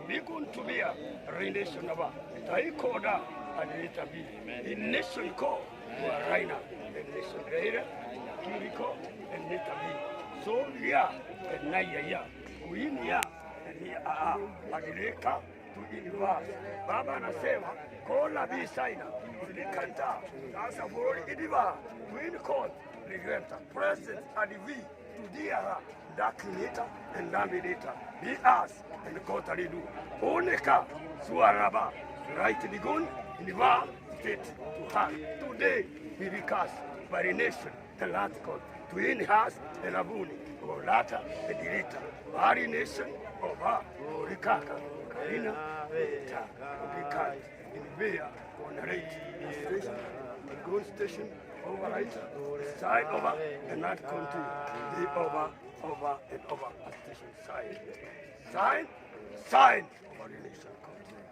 Bikuntumia rination naba taikoda anilita bi nation iko wa raina nation reira kiriko enita bi so ya na ya ya kuini ya ni a adileka tu inivas. Baba anasema kola bi saina zilikanta sasa foroli idiva twin court ligenta present adivi tudiara dakinita endamilita be us and kotalidu oneka suaraba right digon iniva state to have today we because by nation the last twin has elabuni olata edirita bari nation oba orikaka karina ta obikat inivea onarate station the station over right side over and not continue the over over and over a station side sign sign over nation continue.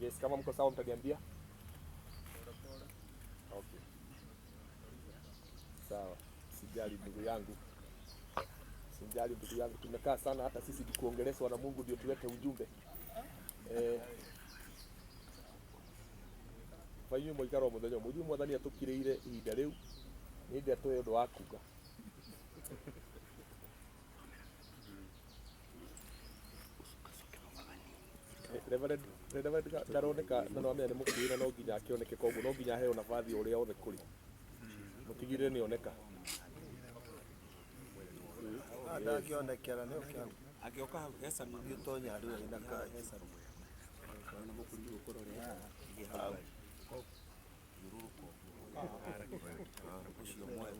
Yes, kama mko sawa mtaniambia. Okay. Sawa. Sijali ndugu yangu. Sijali ndugu yangu. Tumekaa sana hata sisi kuongeleshwa na Mungu ndio tulete ujumbe. Kwa hiyo mũikaro mũthenya ũmwe ithuĩ mwathani atũkirĩire ihinda rĩu nĩ hĩndĩ atũhe ũndũ wa kuga. Reverend ndaroneka na no amenya nĩ mũkuhĩ na no nginya akĩoneke, koguo no nginya aheo nabathi ũrĩa othe kũrĩ mũtigire nĩoneka. Ndangĩonekera nĩ ũkĩa Angĩoka hau he Samuel. Ũngĩtonya harĩ we na kanjũ. Ũcio mwerũ.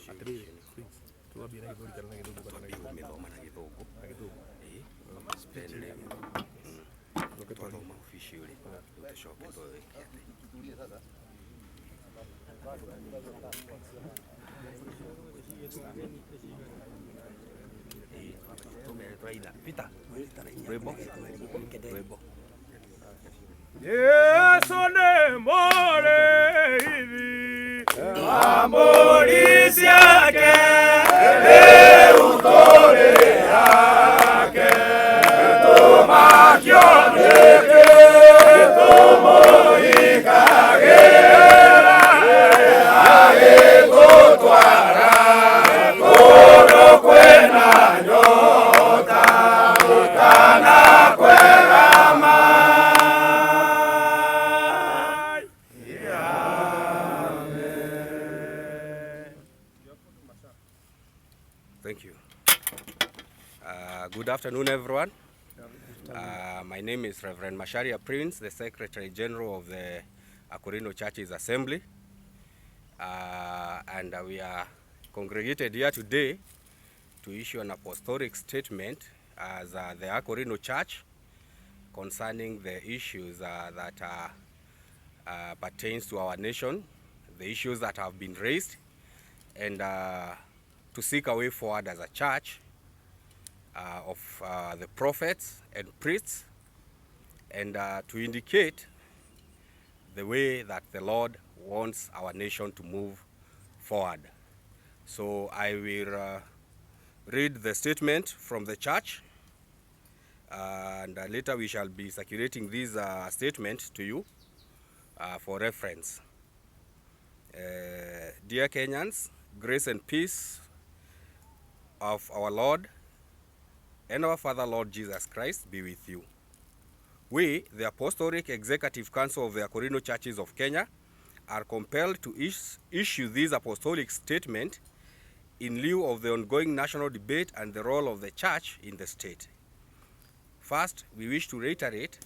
Atĩrĩrĩ, twambie na Gĩthweri kana na Gĩthũngũ kana na Gĩthũngũ? Mĩthoma na Gĩthũngũ. Na Gĩthũngũ. Ĩĩ. Spell rĩ. Twathoma official rĩ, rĩu tũcoke twĩke atĩ. Ĩĩ, tũmere twaina. Peter, rwĩmbo. Rwĩmbo. Yesu nĩ mũrĩithi wa mbũri ciake, rĩu tũrĩ ake, tũmakio nĩkĩ tũmũhikagĩra, agĩtũtwara kũndũ kwĩna nyota kana kwega maĩ. Thank you. Good afternoon, everyone. My name is Reverend Macharia Prince, the Secretary General of the Akorino Churches Assembly. And we are congregated here today to issue an apostolic statement as the Akorino Church concerning the issues that pertains to our nation, the issues that have been raised, and to seek a way forward as a church of the prophets and priests, and to indicate the way that the Lord wants our nation to move forward. So I will read the statement from the church, and later we shall be circulating this statement to you for reference. Dear Kenyans, grace and peace of our Lord and our Father, Lord Jesus Christ, be with you. We, the Apostolic Executive Council of the Akorino Churches of Kenya, are compelled to issue this apostolic statement in lieu of the ongoing national debate and the role of the church in the state. First, we wish to reiterate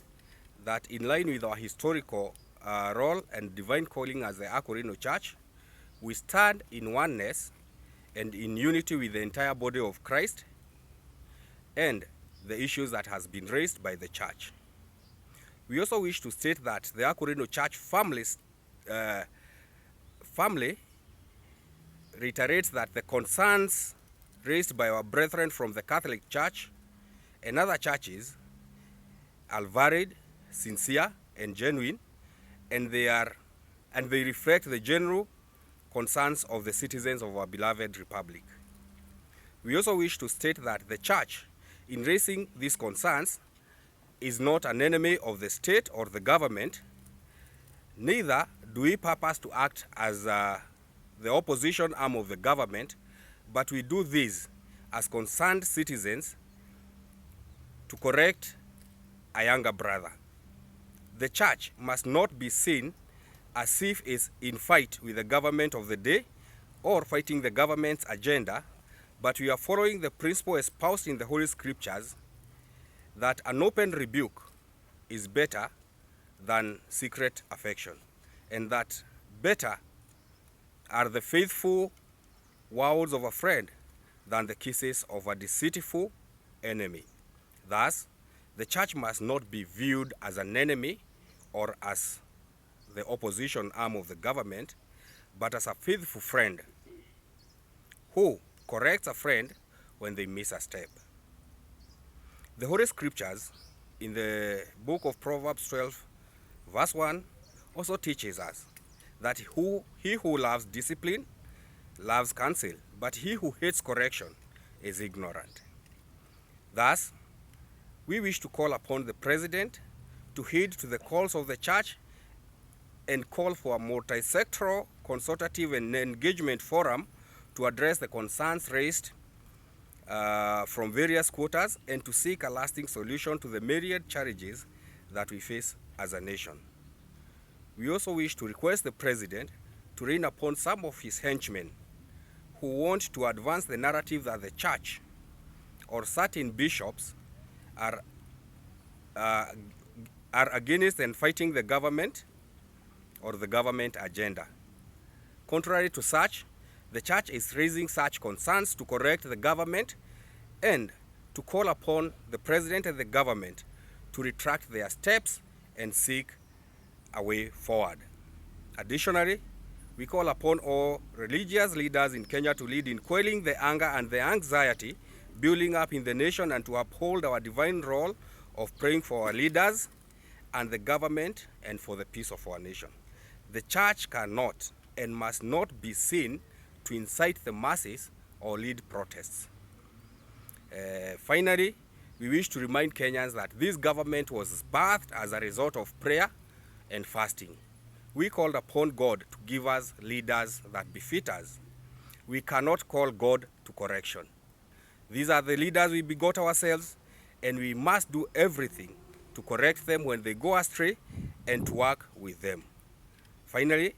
that in line with our historical role and divine calling as the Akorino Church, we stand in oneness and in unity with the entire body of Christ and the issues that has been raised by the church. We also wish to state that the Akorino Church family reiterates that the concerns raised by our brethren from the Catholic Church and other churches are varied, sincere, and genuine, and they reflect the general concerns of the citizens of our beloved republic. We also wish to state that the church, in raising these concerns, is not an enemy of the state or the government. Neither do we purpose to act as the opposition arm of the government, but we do this as concerned citizens to correct a younger brother. The church must not be seen as if it's in fight with the government of the day or fighting the government's agenda, but we are following the principle espoused in the Holy Scriptures that an open rebuke is better than secret affection, and that better are the faithful words of a friend than the kisses of a deceitful enemy. Thus, the church must not be viewed as an enemy or as the opposition arm of the government, but as a faithful friend who corrects a friend when they miss a step. The Holy Scriptures in the book of Proverbs 12, verse 1, also teaches us that he who loves discipline loves counsel, but he who hates correction is ignorant. Thus, we wish to call upon the president to heed to the calls of the church and call for a multi-sectoral, consultative and engagement forum to address the concerns raised from various quarters and to seek a lasting solution to the myriad challenges that we face as a nation. We also wish to request the President to rein upon some of his henchmen who want to advance the narrative that the church or certain bishops are against and fighting the government or the government agenda. Contrary to such, the church is raising such concerns to correct the government and to call upon the president and the government to retract their steps and seek a way forward. Additionally, we call upon all religious leaders in Kenya to lead in quelling the anger and the anxiety building up in the nation and to uphold our divine role of praying for our leaders and the government and for the peace of our nation. The church cannot and must not be seen to incite the masses or lead protests. Finally, we wish to remind Kenyans that this government was birthed as a result of prayer and fasting. We called upon God to give us leaders that befit us. We cannot call God to correction. These are the leaders we begot ourselves, and we must do everything to correct them when they go astray and to work with them. Finally,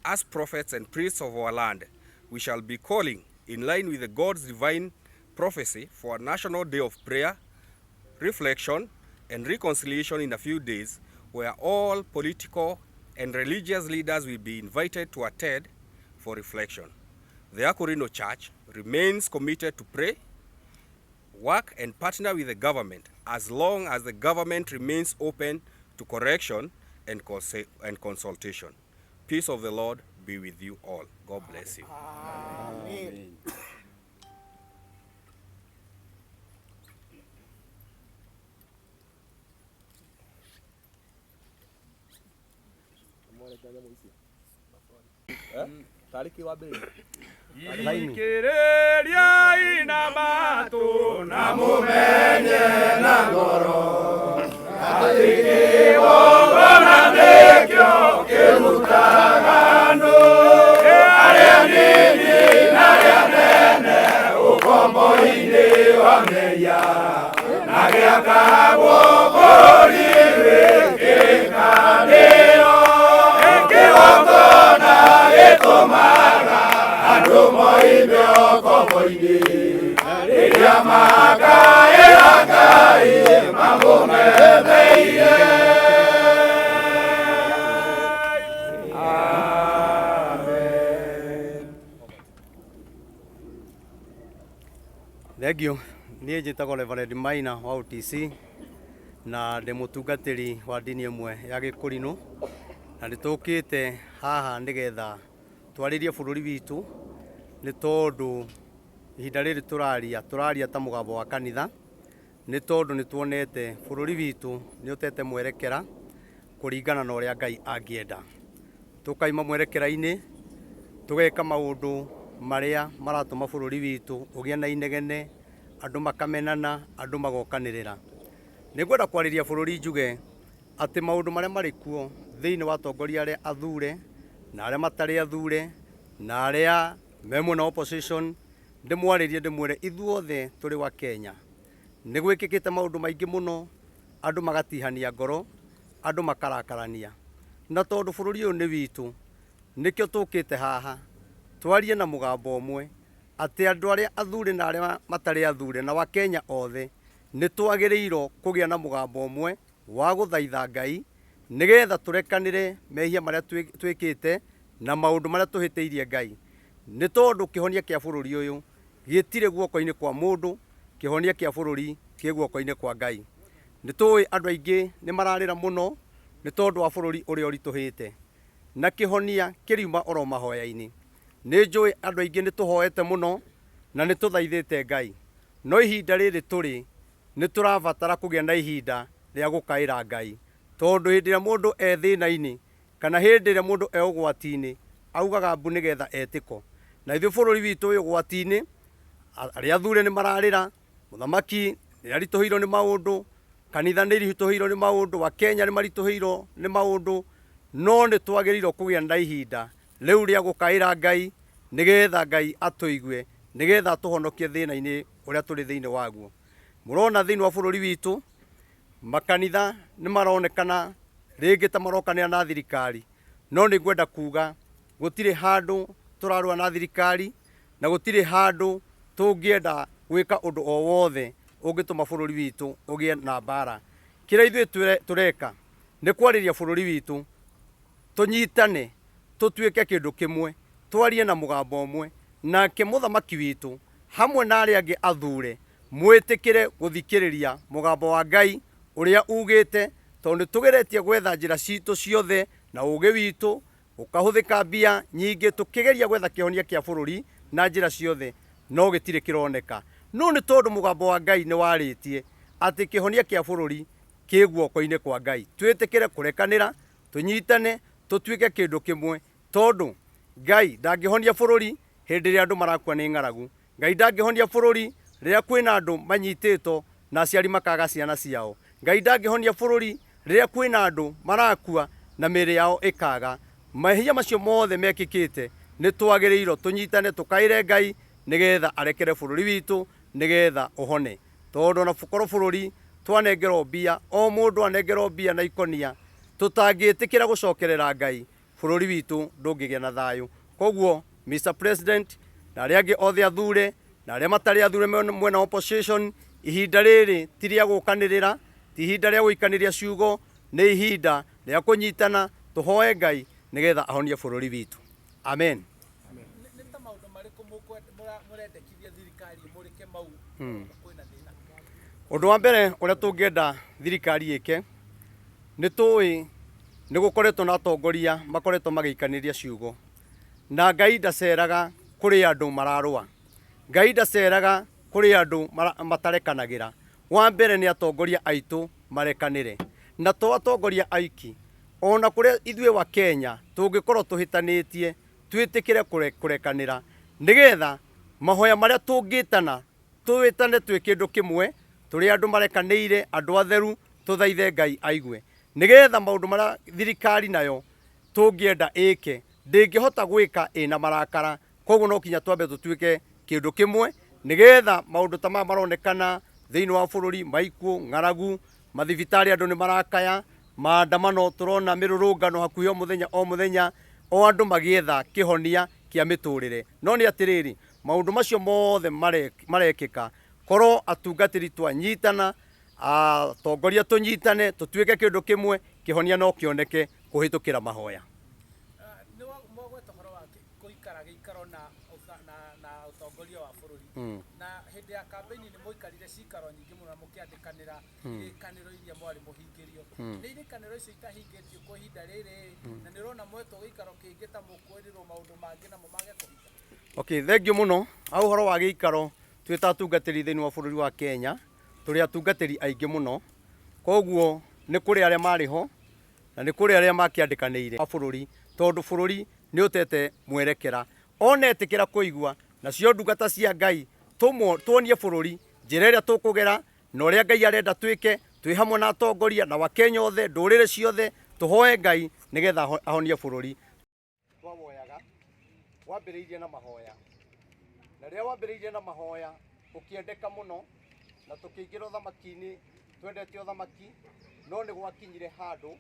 as prophets and priests of our land, we shall be calling, in line with the God's divine prophecy, for a national day of prayer, reflection, and reconciliation in a few days, where all political and religious leaders will be invited to attend for reflection. The Akorino Church remains committed to pray, work, and partner with the government as long as the government remains open to correction and consultation. Peace of the Lord be with you all. God bless you. Amen. Eh? Tariki wa mbere. Thikĩrĩriai na matũ na mũmenye na ngoro atĩ kĩgongona nĩkĩo kĩrutaga andũ arĩa nini na arĩa nene ũkombo-inĩ wa mehia na gĩakagwo bũrũri wĩ kĩrĩkanĩro. Kĩgongona gĩtũmaga andũ moime ũkombo-inĩ rĩrĩa makaĩra Ngai mamũng'etheire. Amen. Thengio. Niĩ njĩtagwo Reverend Maina wa UTC na ndĩ mũtungatĩri wa ndini ĩmwe ya Gĩkũrinũ, na nĩ tũkĩte haha nĩgetha twarĩrie bũrũri witũ, nĩ tondũ ihinda rĩrĩ tũraria, tũraria ta mũgambo wa kanitha, nĩ tondũ nĩ tuonete bũrũri witũ nĩ ũtete mwerekera kũringana na ũrĩa Ngai angĩenda. Tũkaima mwerekera-inĩ, tũgeka maũndũ marĩa maratũma bũrũri witũ ũgĩe na inegene, andũ makamenana, andũ magokanĩrĩra. Nĩngwenda kwarĩria bũrũri njuge atĩ maũndũ marĩa marĩ kuo thĩinĩ wa atongoria arĩa athure na arĩa matarĩ athure na arĩa me mwena wa opposition, ndĩmwarĩrie ndĩmwĩre ithuothe tũrĩ wa Kenya. Nĩ gwĩkĩkĩte maũndũ maingĩ mũno, andũ magatihania ngoro, andũ makarakarania. Na tondũ bũrũri ũyũ nĩ witũ, nĩkĩo tũkĩte haha twarie na mũgambo ũmwe atĩ andũ arĩa athure na arĩa matarĩ athure na Wakenya othe nĩ twagĩrĩirwo kũgĩa na mũgambo ũmwe wa gũthaitha Ngai nĩgetha tũrekanĩre mehia marĩa twĩkĩte na maũndũ marĩa tũhĩtĩirie Ngai. Nĩ tondũ kĩhonia kĩa bũrũri ũyũ gĩtirĩ guoko-inĩ kwa mũndũ, kĩhonia kĩa bũrũri kĩ guoko-inĩ kwa Ngai. Nĩ tũĩ andũ aingĩ nĩ mararĩra mũno nĩ tondũ wa bũrũri ũrĩa ũritũhĩte, na kĩhonia kĩriuma oro mahoya-inĩ. Nĩ njũĩ andũ aingĩ nĩ tũhoete mũno na nĩ tũthaithĩte Ngai, no ihinda rĩrĩ tũrĩ nĩ tũrabatara kũgĩa na ihinda rĩa gũkaĩra Ngai, tondũ hĩndĩ ĩrĩa mũndũ e thĩna-inĩ kana hĩndĩ ĩrĩa mũndũ e ũgwati-inĩ augaga mbu nĩgetha etĩko. Na ithuĩ bũrũri witũ wĩ ũgwati-inĩ, arĩa athure nĩ mararĩra, mũthamaki nĩ aritũhĩirwo nĩ maũndũ, kanitha nĩ iritũhĩirwo nĩ maũndũ, Wakenya nĩ maritũhĩirwo nĩ maũndũ, no nĩ twagĩrĩirwo kũgĩa na ihinda rĩu rĩa gũkaĩra Ngai nĩgetha Ngai atũigue, nĩgetha atũhonokie thĩna-inĩ Ũrĩa tũrĩ thĩinĩ waguo mũrona thĩinĩ wa bũrũri witũ, makanitha nĩ maronekana rĩngĩ ta marokanĩra na thirikari, no nĩ ngwenda kuga gũtirĩ handũ tũrarũa na thirikari na gũtirĩ handũ tũngĩenda gwĩka ũndũ o wothe ũngĩtũma bũrũri witũ ũgĩe na mbara. Kĩrĩa ithuĩ tũreka nĩ kwarĩria bũrũri witũ, tũnyitane, tũtuĩke kĩndũ kĩmwe, twarie na mũgambo ũmwe, nake mũthamaki witũ hamwe na arĩa angĩ athure mwĩtĩkĩre gũthikĩrĩria mũgambo wa Ngai ũrĩa ugĩte, tondũ nĩ tũgeretie gwetha njĩra citũ ciothe na ũgĩ witũ ũkahũthĩka mbia nyingĩ tũkĩgeria gwetha kĩhonia kĩa bũrũri na njĩra ciothe, no gĩtirĩ kĩroneka. No nĩ tondũ mũgambo wa Ngai nĩ warĩtie atĩ kĩhonia kĩa bũrũri kĩ guoko-inĩ kwa Ngai, twĩtĩkĩre kũrekanĩra, tũnyitane, tũtuĩke kĩndũ kĩmwe, tondũ Ngai ndangĩhonia bũrũri hĩndĩ ĩrĩa andũ marakua nĩ ng'aragu. Ngai ndangĩhonia bũrũri rĩrĩa kwĩna andũ manyitĩtwo na aciari makaga ciana ciao. Ngai ndangĩhonia bũrũri rĩrĩa kwĩna andũ marakua na mĩĩrĩ yao ĩkaga. Mehia macio mothe mekĩkĩte nĩ twagĩrĩirwo tũnyitane, tũkaĩre Ngai nĩgetha arekere bũrũri witũ, nĩgetha ũhone, tondũ ona korwo bũrũri twanengerwo mbia, o mũndũ anengerwo mbia na ikonia, tũtangĩtĩkĩra gũcokerera Ngai, bũrũri witũ ndũngĩgĩa na thayũ. Koguo Mr President na arĩa angĩ othe athure na arĩa matarĩ athure mwena wa opposition, ihinda rĩrĩ ti rĩa gũkanĩrĩra, ti ihinda rĩa gũikanĩria ciugo, nĩ ihinda rĩa kũnyitana, tũhoe Ngai nĩgetha ahonie bũrũri witũ. Amen. Nĩ ta maũndũ marĩkũ mũrendekithia thirikari mũrĩke mau kwĩna thĩna? Ũndũ wa mbere ũrĩa tũngĩenda thirikari ĩke, nĩ tũĩ nĩ gũkoretwo na atongoria makoretwo magĩikanĩria ciugo, na Ngai ndaceraga kũrĩ andũ mararũa, Ngai ndaceraga kũrĩ andũ matarekanagĩra. Wa mbere nĩ atongoria aitũ marekanĩre, na to atongoria aiki, ona kũrĩa ithuĩ wa Kenya tũngĩkorwo tũhĩtanĩtie, twĩtĩkĩre kũrekanĩra, nĩgetha mahoya marĩa tũngĩtana twĩtane twĩ kĩndũ kĩmwe, tũrĩ andũ marekanĩire, andũ atheru, tũthaithe Ngai aigue, nĩgetha maũndũ marĩa thirikari nayo tũngĩenda ĩke ndĩngĩhota gwĩka ĩna marakara. Koguo no kinya twambe tũtuĩke kĩndũ kĩmwe, nĩgetha maũndũ ta maya maronekana thĩinĩ wa bũrũri, maikuũ, ng'aragu, mathibitarĩ andũ nĩ marakaya, maandamano tũrona mĩrũrũngano hakuhĩ o mũthenya o mũthenya, o andũ magĩetha kĩhonia kĩa mĩtũrĩre. No nĩ atĩrĩrĩ, maũndũ macio mothe marekĩka korwo atungatĩri twanyitana, atongoria tũnyitane, tũtuĩke kĩndũ kĩmwe, kĩhonia no kĩoneke kũhĩtũkĩra mahoya. Nĩ mwagweta ũhoro wa gũikara gĩikaro na ũtongoria wa bũrũri, na hĩndĩ ya kambeini nĩ mũikarire cikaro nyingĩ mũno na mũkĩandĩkanĩra irĩkanĩro iria mwarĩ mũhingĩrio. Nĩ irĩkanĩro icio itahingĩtio kwa ihinda rĩrĩ, na nĩ ũrona mwetwo gĩikaro kĩngĩ ta mũkwĩrĩrwo maũndũ mangĩ namo mage kũhinga? Okay, thank you mũno. Hau ũhoro wa gĩikaro, twĩ ta atungatĩri thĩinĩ wa bũrũri wa Kenya, tũrĩ atungatĩri aingĩ mũno, koguo nĩ kũrĩ arĩa marĩ ho na nĩ kũrĩ arĩa makĩandĩkanĩire wa bũrũri, tondũ bũrũri nĩ ũtete mwerekera. Ona etĩkĩra kũigua, nacio ndungata cia Ngai tuonie bũrũri njĩra ĩrĩa tũkũgera na ũrĩa Ngai arenda twĩke, twĩ hamwe na atongoria na Wakenya othe, ndũrĩrĩ ciothe, tũhoe Ngai nĩgetha ahonie bũrũri. Twawoyaga wambĩrĩirie na mahoya, na rĩrĩa wambĩrĩirie na mahoya ũkĩendeka mũno, na tũkĩingĩra ũthamaki-inĩ twendete ũthamaki, no nĩ gwakinyire handũ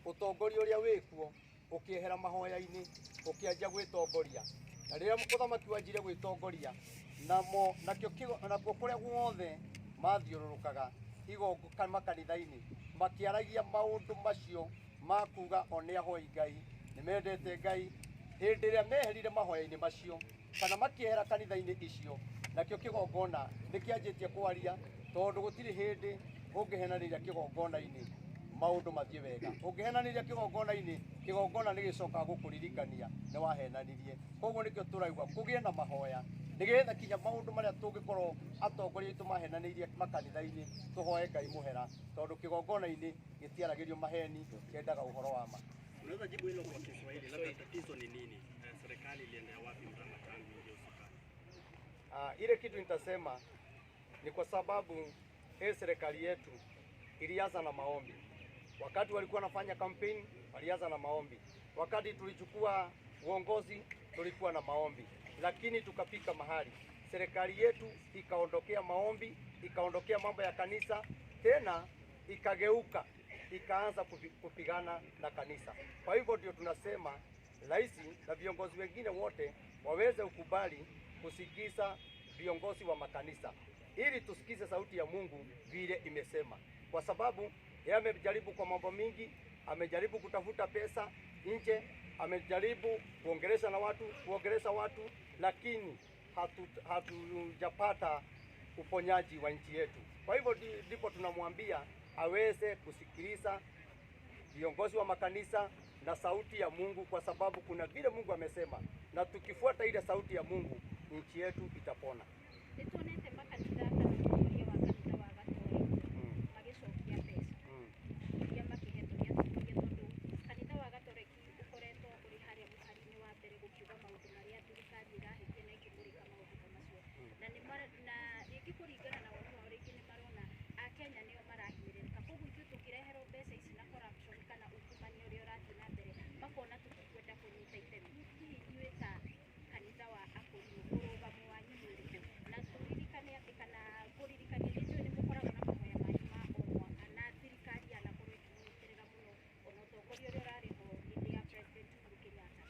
ũtongoria ũrĩa wĩkuo ũkĩehera mahoya-inĩ, ũkĩanjia gwĩtongoria. Na rĩrĩa ũthamaki wanjirie gwĩtongoria, namo nakĩo nakuo kũrĩa guothe mathiũrũrũkaga igongo makanitha-inĩ makĩaragia maũndũ macio ma kuga o nĩ ahoi Ngai, nĩ mendete Ngai. Hĩndĩ ĩrĩa meherire mahoya-inĩ macio kana makĩehera kanitha-inĩ icio, nakĩo kĩgongona nĩ kĩanjĩtie kwaria, tondũ gũtirĩ hĩndĩ ũngĩhenanĩria kĩgongona-inĩ maũndũ mathiĩ wega. Ũngĩhenanĩria kĩgongona-inĩ, kĩgongona nĩ gĩcokaga gũkũririkania nĩ wahenanirie. Koguo nĩkĩo tũraigua kũgĩe na mahoya, nĩgetha kinya maũndũ marĩa tũngĩkorwo atongoria aitũ mahenanĩirie makanitha-inĩ, tũhoe Ngai mũhera, tondũ kĩgongona-inĩ gĩtiaragĩrio maheni, kĩendaga ũhoro wa ma. Unaweza jibu hilo kwa Kiswahili, labda tatizo ni nini? Serikali iliendea wapi mrama tangu ingie usukani? Ile kitu nitasema ni kwa sababu hii serikali yetu ilianza na maombi. Wakati walikuwa wanafanya campaign walianza na maombi. Wakati tulichukua uongozi tulikuwa na maombi, lakini tukafika mahali Serikali yetu ikaondokea maombi, ikaondokea mambo ya kanisa, tena ikageuka ikaanza kupigana na kanisa. Kwa hivyo ndio tunasema rais na viongozi wengine wote waweze kukubali kusikiza viongozi wa makanisa ili tusikize sauti ya Mungu vile imesema, kwa sababu yeye amejaribu kwa mambo mingi, amejaribu kutafuta pesa nje, amejaribu kuongelesha na watu, kuongelesha watu, lakini hatujapata uponyaji wa nchi yetu. Kwa hivyo ndipo tunamwambia aweze kusikiliza viongozi wa makanisa na sauti ya Mungu, kwa sababu kuna vile Mungu amesema, na tukifuata ile sauti ya Mungu nchi yetu itapona. Nĩtuonete makanitha kana mũtongoria wa kanitha wa Gatoreki magĩcokia mbeca iria makĩhetwo nĩ atongoria, tondũ kanitha wa Gatoreki ũkoretwo ũrĩ harĩa mũhari-inĩ wa mbere gũkiuga maũndũ marĩa thirikari ĩrahĩtia na ĩkĩmũrĩka maũndũ ta macio, na nĩ na rĩngĩ kũringana na woni wao rĩngĩ nĩ marona Akenya nĩo marahinyĩrĩrĩka, koguo ithuĩ tũkĩreherwo mbeca ici na corruption kana ungumania ũrĩa ũrathiĩ na mbere makona tũtikwenda kũnyita itemi. Hihi inyuĩ ta kanitha wa Akũrinũ mũrũgamo wanyu nĩ ũrĩkũ? Na tũririkane atĩ kana kũririkania nĩ njũĩ nĩ mũkoragwo na mahoya manyu ma o mwaka na thirikari yanakorwo ĩkĩmũnyitĩrĩra mũno, ona ũtongoria ũrĩa ũrarĩ ho hĩndĩ ya President Uhuru Kenyatta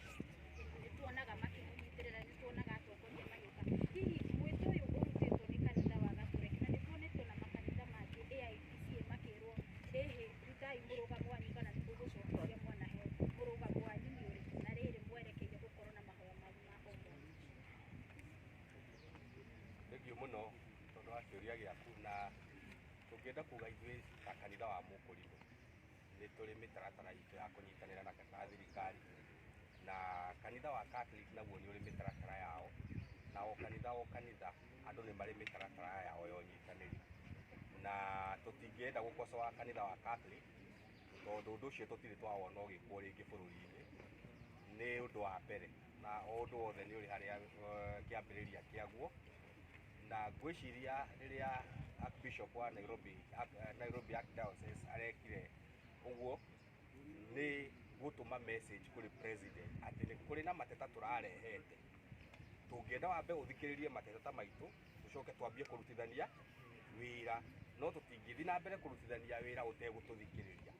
nĩ tuonaga makĩmũnyitĩrĩra, nĩ tuonaga atongoria magĩũka. Hihi mwĩto ũyũ ũrutĩtwo nĩ kanitha wa Gatoreki na nĩ tuonete ona makanitha mangĩ AIPCA makĩrwo ĩhĩ rutai mũrũgamo wanyu kana nĩ mũgũcokia ũrĩa mwanaheo, mũrũgamo wanyu nĩ ũrĩkũ na rĩrĩ mwerekeire gũkorwo na mahoya manyu ma o mwaka? Thengiũ mũno tondũ wa kĩũria gĩaku, na tũngĩenda kuga ithuĩ ta kanitha wa Mũkũrinũ nĩ tũrĩ mĩtaratara itũ ya kũnyitanĩra na thirikari, na kanitha wa Catholic naguo nĩ ũrĩ mĩtaratara yao, na o kanitha andũ nĩ marĩ mĩtaratara yao ya ũnyitanĩri, na tũtingĩenda gũkocoa kanitha wa Catholic tondũ ũndũ ũcio tũtirĩ twawona ũgĩkwo rĩngĩ bũrũri-inĩ. Nĩ ũndũ wa mbere, na o ũndũ wothe nĩ ũrĩ harĩa kĩambĩrĩria kĩaguo, na ngwĩciria rĩrĩa Archbishop wa Nairobi, Nairobi Archdiocese arekire ũguo nĩ gũtũma message kũrĩ president atĩ nĩ kũrĩ na mateta tũrarehete, tũngĩenda wambe ũthikĩrĩrie mateta ta maitũ tũcoke twambie kũrutithania wĩra, no tũtingĩthiĩ na mbere kũrutithania wĩra ũtegũtũthikĩrĩria.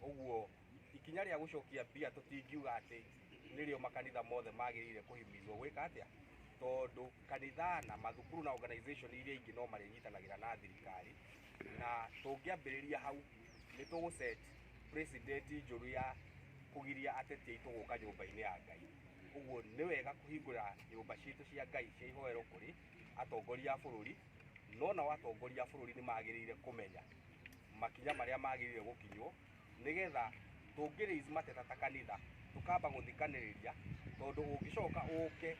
Ũguo ikinya rĩa gũcokia mbia tũtingiuga atĩ nĩrĩo makanitha mothe magĩrĩire kũhimizwo gwĩka atĩa, tondũ kanitha na mathukuru na organization iria ingĩ no marĩnyitanagĩra na thirikari, na tũngĩambĩrĩria hau nĩ tũgũset president njũru ya kũgiria ateti aitũ gũka nyũmba-inĩ ya Ngai. Ũguo nĩ wega kũhingũra nyũmba citũ cia Ngai cia ihoero kũrĩ atongoria a bũrũri, no nao atongoria a bũrũri nĩ magĩrĩire kũmenya makinya marĩa magĩrĩire gũkinywo nĩgetha tũngĩ raise mateta ta kanitha tũkamba gũthikanĩrĩria, tondũ ũngĩcoka ũke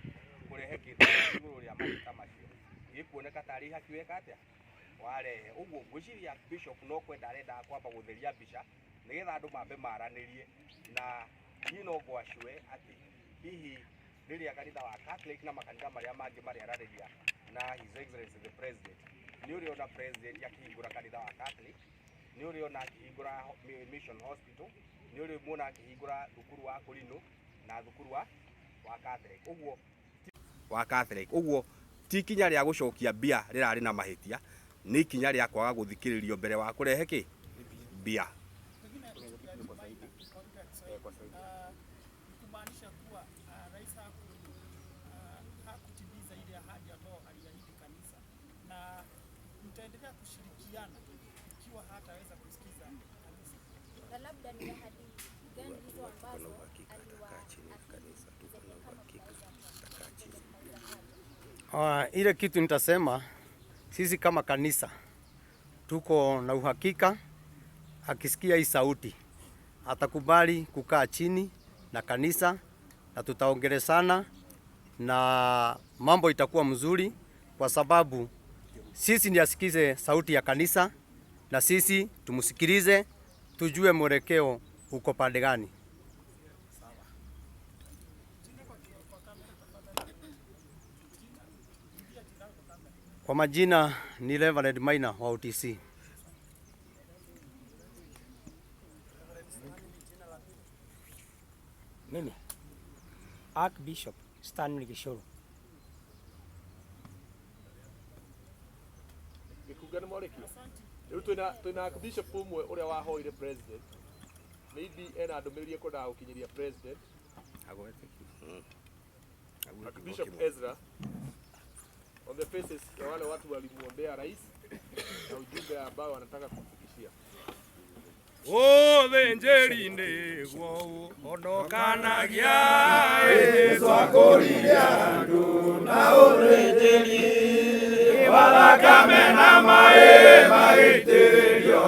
kũrehe kĩndũ igũrũ rĩa mateta macio gĩkuoneka tarĩ ihaki weka atĩa warehe. Ũguo ngwĩciria Bishop no kwenda arendaga kwamba gũtheria mbica nĩgetha andũ mambe maranĩrie, na niĩ no ngwacue atĩ hihi rĩrĩa kanitha wa Catholic na makanitha marĩa mangĩ marĩaranĩria na His Excellency the President, nĩ ũrĩona President akĩhingũra kanitha wa Catholic, nĩ ũrĩona akĩhingũra Mission Hospital, nĩ ũrĩmuona akĩhingũra thukuru wa Kũrinũ na thukuru wa Catholic. Ũguo wa Catholic, ũguo ti ikinya rĩa gũcokia mbia rĩrarĩ na mahĩtia, nĩ ikinya rĩa kwaga gũthikĩrĩrio mbere wa kũrehe kĩ mbia. Kumaanisha kuwa rais hakutimiza ile ahadi ambayo aliahidi kanisa, na mtaendelea kushirikiana ikiwa hataweza kusikiza kanisa. Na labda ni ahadi gani hizo ambazo aliwaahidi zenye kama mnaweza Ile kitu nitasema, sisi kama kanisa tuko na uhakika akisikia hii sauti atakubali kukaa chini na kanisa na tutaongeleshana na mambo itakuwa mzuri, kwa sababu sisi ni asikize sauti ya kanisa na sisi tumsikilize, tujue mwelekeo uko pande gani. Kwa majina ni Reverend Maina wa UTC. Mimi Archbishop Stanley Gishuru. Arutwo nĩ morĩkia. Rĩu twĩna Archbishop ũmwe ũrĩa wahoire president. Maybe ena ndũmĩrĩri ekwendaga gũkinyĩria president. Archbishop Ezra on the faces ya wale watu walimuombea rais na ujumbe ambao wanataka kumfikishia. Ũthĩnjĩri nĩguo ũhonokanagia Jesũ akũrire andũ na ũthĩnjĩri wa thakame na maĩ magĩitĩrĩrio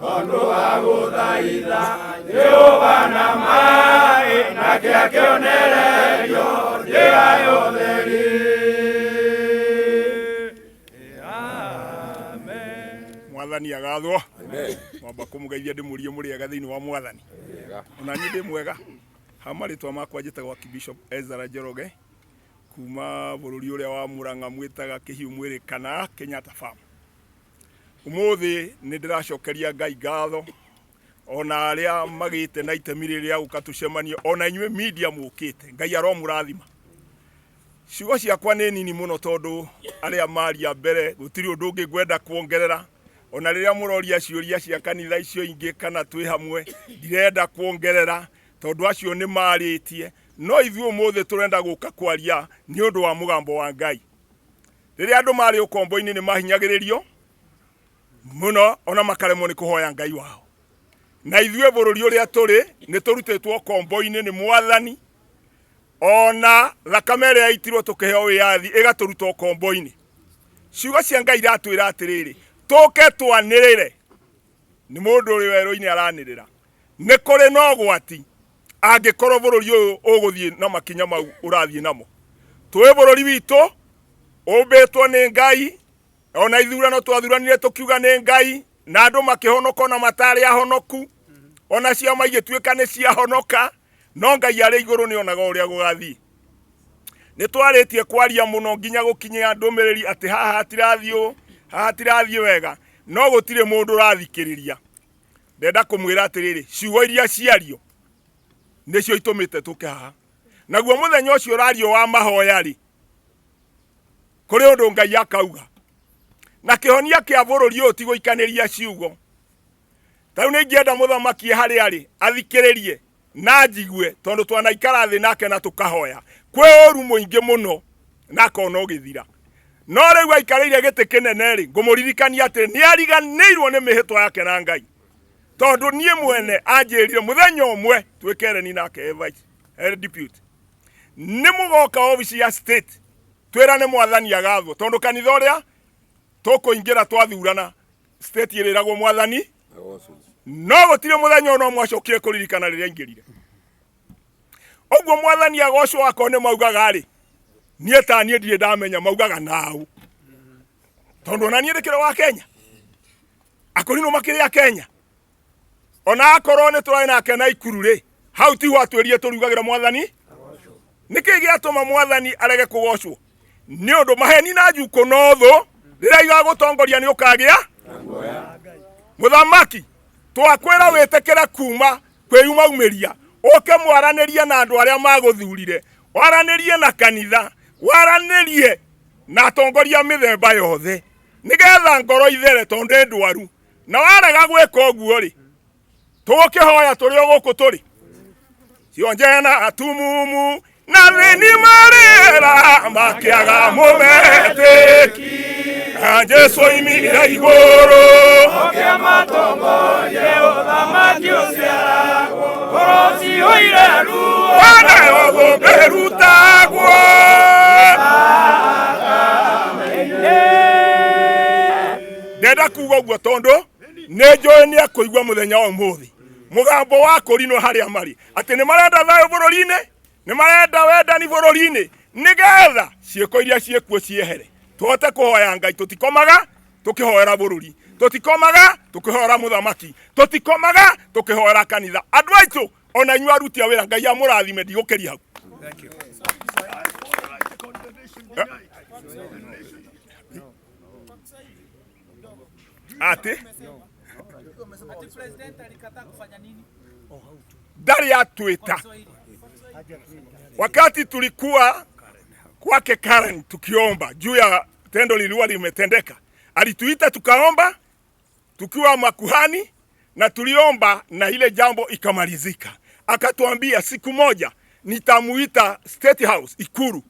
tondũ wa gũthaitha Jehova na maĩ nake akĩonererio njĩra ya ũtheri. Mwathani agathwo. Mwamba kumugeithia ndimurie muriega thiini wa Mwathani. Ona niĩ ndĩ mwega. Ha marĩtwa makwa njĩtagwo Archbishop Ezra Njoroge kuma bũrũri ũrĩa wa Murang'a mwĩtaga Kĩhiũ Mwĩrĩ kana Kenyatta Farm. Ũmũthĩ nĩ ndĩracokeria Ngai ngatho ona arĩa magĩte na itemi rĩrĩa gũka tũcemanie ona inyuĩ media mũkĩte. Ngai aromũrathima. Ciugo ciakwa nĩ nini mũno tondũ arĩa maria mbere gũtirĩ ũndũ ũngĩ ngwenda kuongerera. Ona rĩrĩa mũroria ciũria cia kanitha icio ingĩ kana twĩ hamwe ndirenda kuongerera tondũ acio nĩ marĩtie. No ithuĩ ũmũthĩ tũrenda gũka kwaria nĩ ũndũ wa mũgambo wa Ngai. Rĩrĩa andũ marĩ ũkombo-inĩ nĩ mahinyagĩrĩrio mũno ona makaremwo nĩ kũhoya Ngai wao. Na ithuĩ bũrũri ũrĩa tũrĩ nĩ tũrutĩtwo ũkombo-inĩ nĩ Mwathani. Ona thakame ĩrĩa yaitirwo tũkĩheo wĩyathi ĩgatũruta ũkombo-inĩ. Ciugo cia Ngai iratwĩra atĩrĩrĩ, tũke twanĩrĩre. Nĩ mũndũ ũrĩ werũ-inĩ aranĩrĩra. Nĩ kũrĩ na ũgwati angĩkorwo bũrũri ũyũ ũgũthiĩ na makinya mau ũrathiĩ namo. Tũĩ bũrũri witũ ũmbĩtwo nĩ Ngai, ona ithurano twathuranire tũkiuga nĩ Ngai, na andũ makĩhonoka ona matarĩ ahonoku, ona ciama igĩtuĩka nĩ ciahonoka, no Ngai arĩ igũrũ nĩ onaga ũrĩa gũgathiĩ. Nĩ twarĩtie kwaria mũno nginya gũkinyia ndũmĩrĩri atĩ haha hatirathiĩ ũũ, haha hatirathiĩ wega, no gũtirĩ mũndũ ũrathikĩrĩria. Ndenda kũmwĩra atĩrĩrĩ, ciugo iria ciario nĩcio itũmĩte tũke haha. Naguo mũthenya ũcio ũrario wa mahoya rĩ, kũrĩ ũndũ Ngai akauga. Na kĩhonia kĩa bũrũri ũyũ ti gũikanĩria ciugo. Ta rĩu nĩ ingĩenda mũthamaki harĩa arĩ athikĩrĩrie na njigue, tondũ twanaikara thĩ nake na tũkahoya. Kwĩ ũru mũingĩ mũno na akona ũgĩthira. No rĩu aikarĩire gĩtĩ kĩnene rĩ, ngũmũririkania atĩ nĩ ariganĩirwo nĩ mĩhĩtwa yake na Ngai. Tondũ niĩ mwene anjĩrire mũthenya ũmwe twĩkereni nake e vice, e deputy. Nĩ mũgoka obici ya state twĩrane Mwathani agathwo, tondũ kanitha ũrĩa tũkũingĩra twathurana state ĩrĩragwo Mwathani, no gũtirĩ mũthenya ona ũmwe acokire kũririkana rĩrĩa aingĩrire. Ũguo Mwathani agocwo akorwo nĩ maugaga rĩ, niĩ ta niĩ ndirĩ ndamenya maugaga naũ, tondũ ona niĩ ndĩkĩrĩ wa Kenya, akũrinũ makĩrĩ a Kenya. Ona akorwo nĩ tũrarĩ nake na ikuru rĩ, hau tiho atwĩrire tũrugagĩra Mwathani. Nĩkĩ gĩatũma Mwathani arege kũgocwo? Nĩ ũndũ maheni na njukũ no thũ, rĩrĩa igagũtongoria nĩ ũkagĩa mũthamaki. Twakwĩra wĩtĩkĩre kuma kwĩyumaumĩria, ũke mwaranĩrie na andũ arĩa magũthurire, waranĩrie na kanitha, waranĩrie na atongoria mĩthemba yothe, nĩgetha ngoro ithere tondũ nĩ ndwaru. Na warega gwĩka ũguo rĩ, tũgũkĩhoya tũrĩ o gũkũ tũrĩ. Cionje na atumumu na thĩni marĩra makĩaga mũmetĩki. Jesu oimire igũrũ Ũkĩmatongorie ũthamaki ũciaragwo, ngoro ciyũire ruo. Wanayo thũmbĩ ĩrutagwo. Ndenda kuga ũguo tondũ nĩ njũĩ nĩ ekũigua mũthenya wa ũmũthĩ mũgambo wa kũrinwo harĩa marĩ, atĩ nĩ marenda thayũ bũrũri-inĩ, nĩ marenda wendani bũrũri-inĩ, nĩgetha ciĩko iria ciĩkuo ciehere, tũhote kũhoya Ngai. Tũtikomaga tũkĩhoera bũrũri, tũtikomaga tũkĩhoera mũthamaki, tũtikomaga tũkĩhoera kanitha. Andũ aitũ ona inyuĩ aruti a wĩra, Ngai amũrathime, ndigũkĩria hau. Ati Ati president alikataa kufanya nini? Ndarĩ atwĩta. Wakati tulikuwa kwake Karen tukiomba juu ya tendo lilikuwa limetendeka, Alituita tukaomba tukiwa makuhani na tuliomba na ile jambo ikamalizika. Akatuambia siku moja nitamuita State House Ikuru,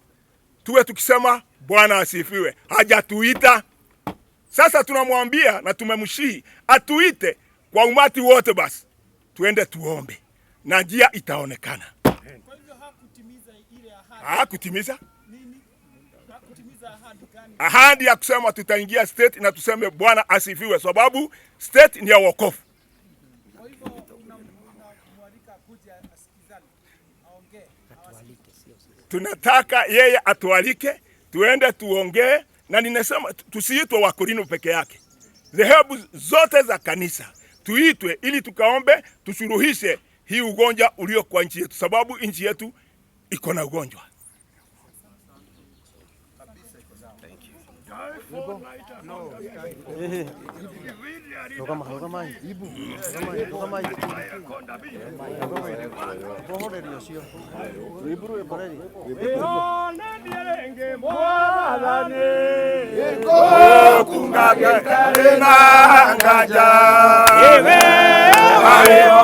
tuwe tukisema Bwana asifiwe. Hajatuita. Sasa tunamwambia na tumemshihi atuite kwa umati wote, basi tuende tuombe na njia itaonekana. Kwa hivyo hakutimiza ile ahadi. Hakutimiza Nini? Hakutimiza ahadi gani? Ahadi ya kusema tutaingia state na tuseme Bwana asifiwe, sababu state ni ya wokovu. Kwa hivyo unamwalika kuja asikizane, aongee, awasikize. Tunataka yeye atualike tuende tuongee, na ninasema tusiitwe Wakorino peke yake, dhehebu zote za kanisa tuitwe ili tukaombe, tusuluhishe hii ugonjwa ulio kwa nchi yetu, sababu nchi yetu iko na ugonjwa.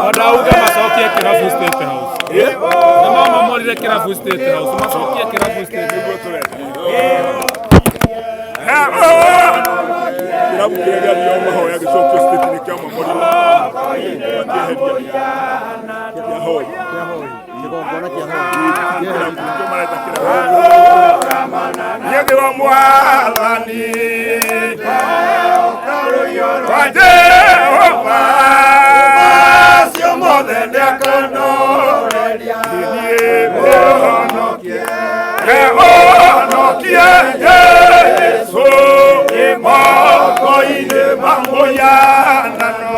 Ndauga macokie kirabu State House. Nĩ mamomorire kirabu State House, macokie kirabu State House. Kirabu kĩrĩa gĩathiaga mahoya gĩcokio state nĩ kĩamomorire, makĩeheria kĩa hoi, Kĩgongona kĩa kĩrabu nĩkĩo mareta kĩrabu Niĩ wa Mwathani wa Jehova macio mothe nĩakonoreria, niĩ mũhonokie, honokie Jesũ moko-inĩ ma mũhianano.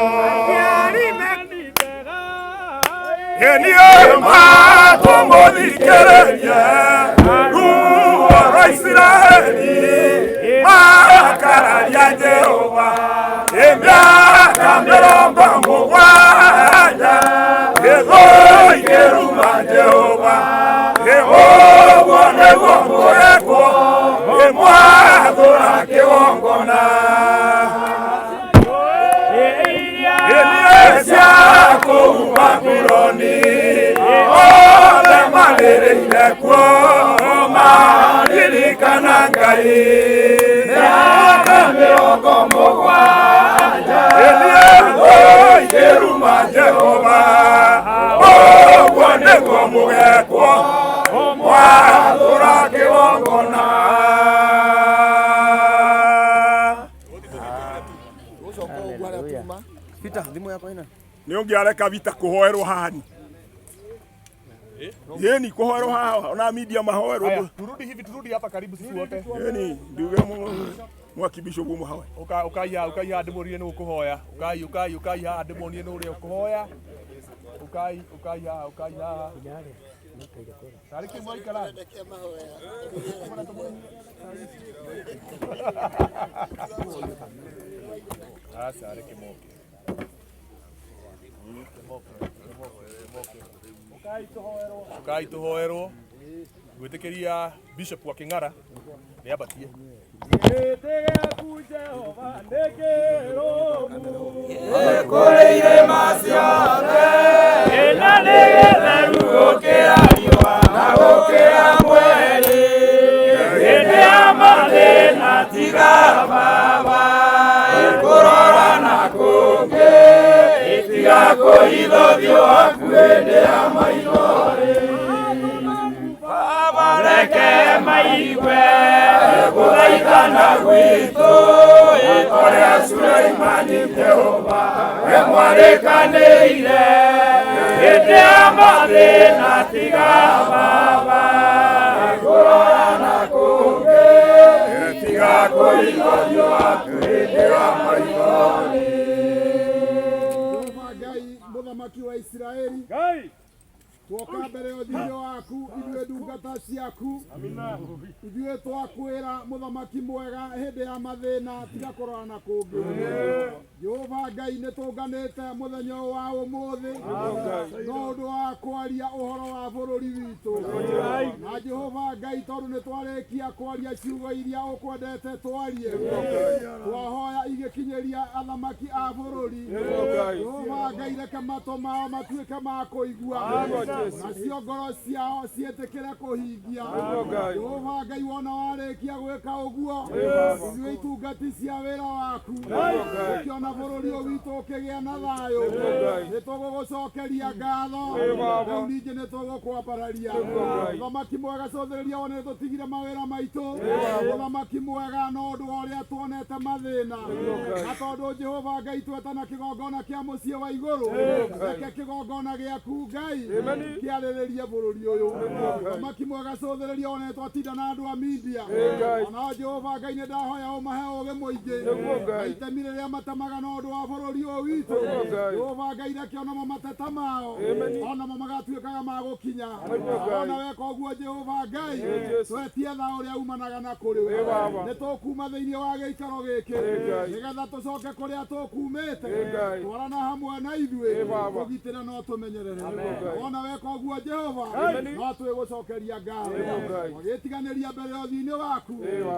Niĩ matũmũthikĩrĩrie ruo rwa Isiraeli makararia Jehova ĩmĩaka 70 gĩthũ ikĩruma Jehova. Ũguo nĩguo mũrekwo ĩmwathũra kĩgongona iria cia kũu Babuloni othe marĩrĩire kuo maririkana Ngai mĩaka 70 iria ikĩruma Jehova. Ũguo nĩguo mũgekwo mwathũra kĩgongona. Peter, thimũ yakwa ĩna. Nĩ ũngĩareka vita kũhoerwo haha ni yeni kũhoerwo haha ona media mahoerwo. Haya, turudi hivi, turudi hapa karibu sisi wote. Yeni nduge mwakibisho gumu hawe. Uka ukai ukai haha ndĩmũrie nũ ũkũhoya. Ukai ukai ukai haha ndĩmuonie nũ ũrĩa ũkũhoya. Ukai ukai haha ukai haha. Tarĩ kĩ mwaikara thĩ? Aca reke moke. Ukai tũhoerwo. Gwĩtĩkĩria Bishop wa Kĩng'ara nĩ ambatie. Jehova Ngai mũthamaki wa Isiraeli, Twoka mbere ya ũthiũ waku ithuĩ ndungata ciaku, ithuĩ twakwĩra mũthamaki mwega hĩndĩ ya mathĩna tiga kũrora na kũngĩ. Jehova Ngai, nĩ tũnganĩte mũthenya ũyũ wa ũmũthĩ no ũndũ wa kwaria ũhoro wa bũrũri witũ. Na Jehova Ngai, tondũ nĩ twarĩkia kwaria ciugo iria ũkwendete twarie, twahoya igĩkinyĩria athamaki a bũrũri. Jehova Ngai, reke matũ mao matuĩke ma kũigua, nacio ngoro ciao ciĩtĩkĩre kũhingia. Jehova Ngai, wona warĩkia gwĩka ũguo, ithuĩ itungati cia wĩra waku, ũkĩona bũrũri ũyũ witũ ũkĩgĩa na thayũ, nĩ tũgũgũcokeria ngatho. Rĩu ningĩ nĩ tũgũkwambararia. Mũthamaki mwega, cũthĩrĩria wone nĩ tũtigire mawĩra maitũ. Mũthamaki mwega, no ũndũ wa ũrĩa tuonete mathĩna, na tondũ Jehova Ngai twetana kĩgongona kĩa mũciĩ wa igũrũ, reke kĩgongona gĩaku Ngai kĩarĩrĩrie bũrũri ũyũ. Mũthamaki mwega, cũthĩrĩria wone nĩ twatinda na andũ a media, onao Jehova Ngai nĩ ndahoya ũmahe ũgĩ mũingĩ na itemi rĩrĩa matemaga no ũndũ wa bũrũri ũyũ witũ. Jehova Ngai, reke onamo mateta mao onamo magatuĩkaga ma gũkinya. Ona weka ũguo Jehova Ngai, twetie tha ũrĩa umanaga na kũrĩ we. Nĩ tũkuma thĩinĩ wa gĩikaro gĩkĩ nĩgetha tũcoke kũrĩa tũkumĩte. Twarana hamwe na ithuĩ, tũgitĩre no tũmenyerere. Wona weka ũguo Jehova, no twĩgũcokeria ngatho. Twagĩtiganĩria mbere ya ũthiũ-inĩ waku,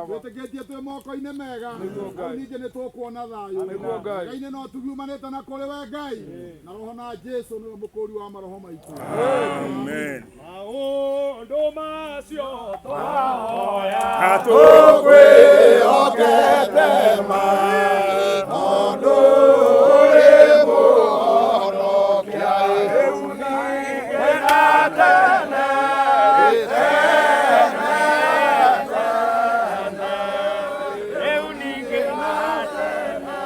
twĩtĩkĩtie twĩ moko-inĩ mega. Rĩu ningĩ nĩ tũkuona thayũ. Ngai-inĩ no tugiumanĩte na kũrĩ we Ngai, na roho na Jesu nĩwe mũkũri wa maroho maitũ. Amen. Maũndũ macio twahoya Tũkwĩhokete ma, tondũ ũrĩ mũhonokia. Rĩu ningĩ na tene, tene, tene. Rĩu ningĩ na tene,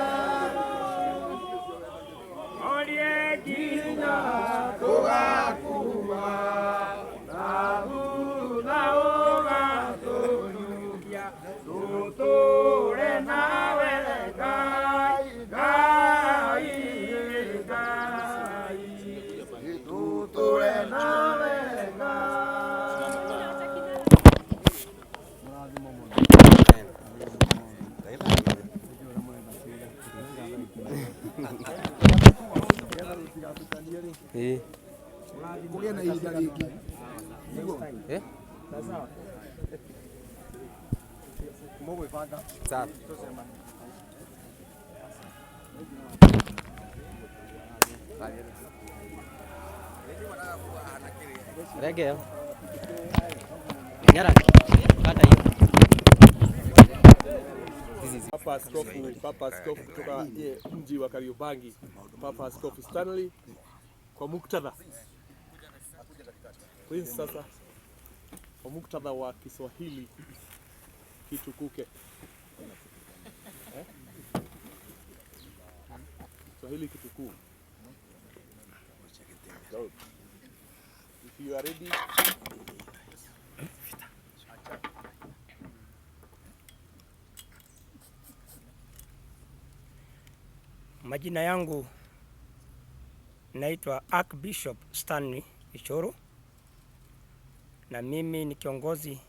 orie nginya tũgakua, na thutha ũgatũriũkia, tũtũũre nawe Ngai, Ngai, Ngai, tũtũũre nawe Ngai. Kũgĩe na ihinda rĩngĩ. Eh? Sawa. Rege. Nyara. Kata hiyo. Papa Askofu kutoka mji wa Kariobangi, Papa Askofu Stanley, kwa muktadha Prince, sasa kwa muktadha wa Kiswahili kitukuke, eh? Kiswahili kitukuu. If you are ready. Majina yangu naitwa Archbishop Stanley Ichoro, na mimi ni kiongozi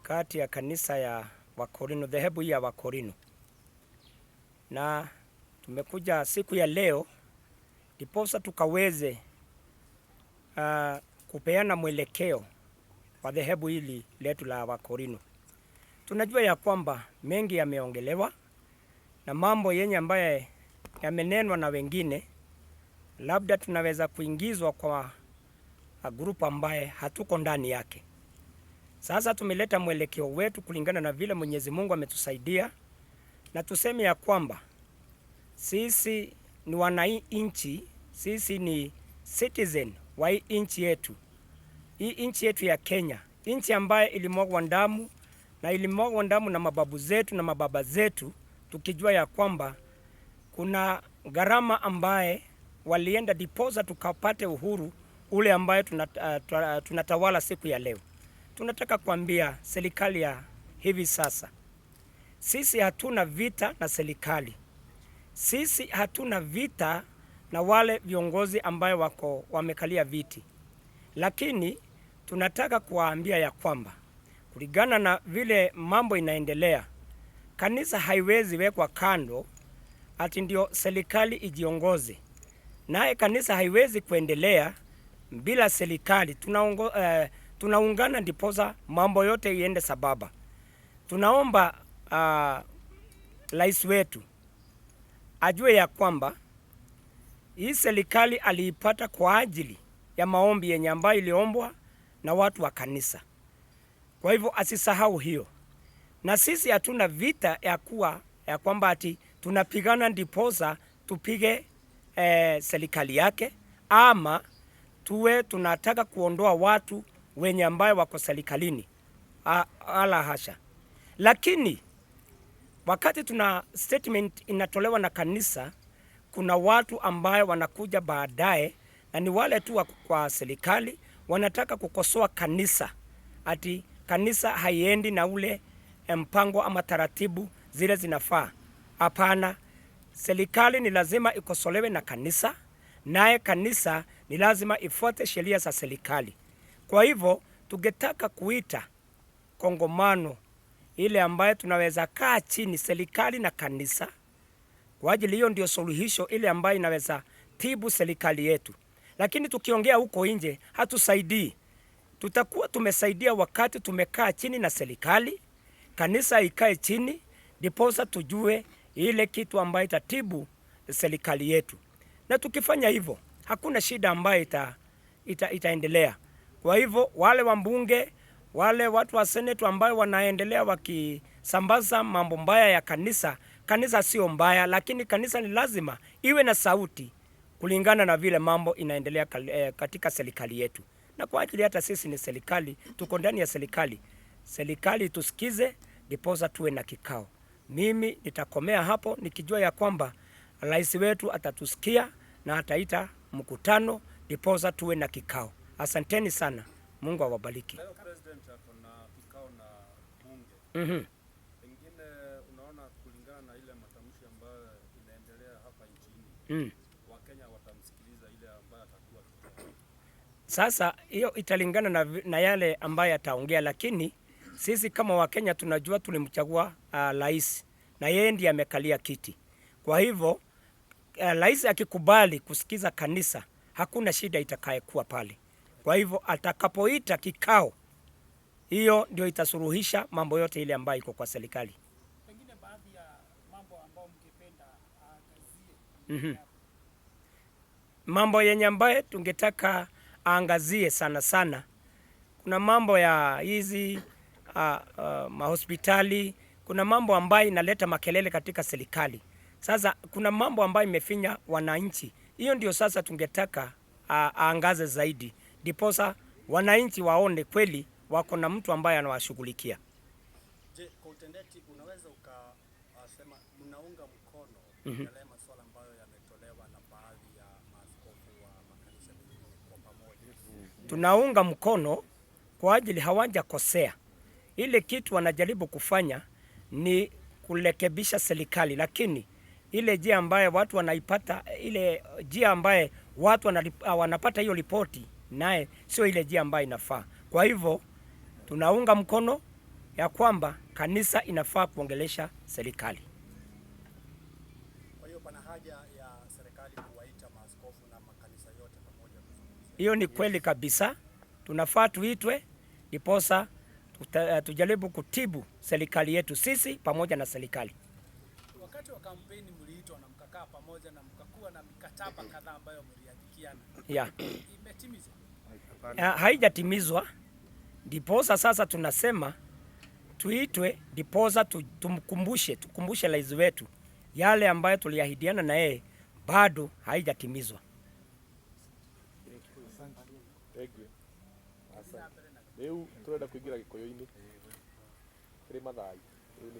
kati ya kanisa ya Wakorino, dhehebu hii ya Wakorino, na tumekuja siku ya leo ndiposa tukaweze kupeana mwelekeo wa dhehebu hili letu la Wakorino. Tunajua ya kwamba mengi yameongelewa na mambo yenye ambaye yamenenwa na wengine, labda tunaweza kuingizwa kwa group ambaye hatuko ndani yake. Sasa tumeleta mwelekeo wetu kulingana na vile Mwenyezi Mungu ametusaidia, na tuseme ya kwamba sisi ni wananchi, sisi ni citizen wa hii nchi yetu, hii nchi yetu ya Kenya, nchi ambayo ilimwagwa damu na ilimwagwa damu na mababu zetu na mababa zetu, tukijua ya kwamba kuna gharama ambaye walienda diposa tukapate uhuru ule ambaye tunatawala siku ya leo. Tunataka kuambia serikali ya hivi sasa, sisi hatuna vita na serikali, sisi hatuna vita na wale viongozi ambayo wako wamekalia viti. Lakini tunataka kuwaambia ya kwamba kulingana na vile mambo inaendelea, kanisa haiwezi wekwa kando ati ndio serikali ijiongoze, naye kanisa haiwezi kuendelea bila serikali. Tunaungana ndiposa mambo yote iende sababa. Tunaomba rais wetu ajue ya kwamba hii serikali aliipata kwa ajili ya maombi yenye ambayo iliombwa na watu wa kanisa. Kwa hivyo asisahau hiyo. Na sisi hatuna vita ya kuwa ya kwamba ati tunapigana ndiposa tupige serikali yake ama tuwe tunataka kuondoa watu wenye ambayo wako serikalini. Ala hasha. Lakini wakati tuna statement inatolewa na kanisa, kuna watu ambayo wanakuja baadaye na ni wale tu wako kwa serikali wanataka kukosoa kanisa ati kanisa haiendi na ule mpango ama taratibu zile zinafaa. Hapana, serikali ni lazima ikosolewe na kanisa, naye kanisa ni lazima ifuate sheria za serikali. Kwa hivyo tungetaka kuita kongomano ile ambayo tunaweza kaa chini serikali na kanisa, kwa ajili hiyo ndio suluhisho ile ambayo inaweza tibu serikali yetu. Lakini tukiongea huko nje hatusaidii. Tutakuwa tumesaidia wakati tumekaa chini na serikali, kanisa ikae chini, ndiposa tujue ile kitu ambayo itatibu serikali yetu. Na tukifanya hivyo hakuna shida ambayo itaendelea. Kwa hivyo wale wambunge, wale watu wa senate ambayo wanaendelea wakisambaza mambo mbaya ya kanisa, kanisa sio mbaya, lakini kanisa ni lazima iwe na sauti kulingana na vile mambo inaendelea katika serikali yetu. Na kwa ajili hata sisi ni serikali, tuko ndani ya serikali. Serikali tusikize, ndiposa tuwe na kikao. Mimi nitakomea hapo nikijua ya kwamba rais wetu atatusikia na ataita mkutano, ndiposa tuwe na kikao. Asanteni sana. Mungu awabariki. Leo president ako na kikao na bunge. Pengine unaona kulingana na ile matamshi ambayo inaendelea hapa nchini, Wakenya watamsikiliza ile ambayo atakuwa akitoa. Sasa hiyo italingana na yale ambayo ataongea, lakini sisi kama Wakenya tunajua tulimchagua rais na yeye ndiye amekalia kiti. Kwa hivyo rais akikubali kusikiza kanisa, hakuna shida itakayekuwa pale. Kwa hivyo atakapoita kikao, hiyo ndio itasuluhisha mambo yote ile ambayo iko kwa serikali. Pengine baadhi ya mambo ambayo mngependa aangazie. Mambo yenye ambaye tungetaka aangazie sana sana, kuna mambo ya hizi mahospitali, kuna mambo ambayo inaleta makelele katika serikali. Sasa kuna mambo ambayo imefinya wananchi. Hiyo ndio sasa tungetaka aangaze zaidi, ndiposa wananchi waone kweli wako na mtu ambaye anawashughulikia. Je, kwa utendeti unaweza ukasema mnaunga mkono yale masuala ambayo yametolewa na baadhi ya maaskofu wa makanisa mengine kwa pamoja? Tunaunga mkono kwa ajili hawajakosea. Ile kitu wanajaribu kufanya ni kurekebisha serikali, lakini ile njia ambayo watu wanaipata, ile njia ambaye watu wanapata hiyo ripoti naye sio ile njia ambayo inafaa. Kwa hivyo tunaunga mkono ya kwamba kanisa inafaa kuongelesha serikali. Kwa hiyo pana haja ya serikali kuwaita maaskofu na makanisa yote pamoja kuzungumzia. Hiyo ni kweli kabisa, tunafaa tuitwe ndiposa tujaribu kutibu serikali yetu sisi pamoja na serikali. Wakati wa kampeni mliitwa na mkakaa pamoja na mkakuwa na mikataba kadhaa ambayo mliandikiana. Imetimizwa? Haijatimizwa, ndiposa sasa tunasema tuitwe, ndiposa tukumbushe rais wetu yale ambayo tuliahidiana na yeye bado haijatimizwa. Rĩu tũrenda kũingĩra gĩkũyũ-inĩ kĩrĩ mathai. Rĩu nĩ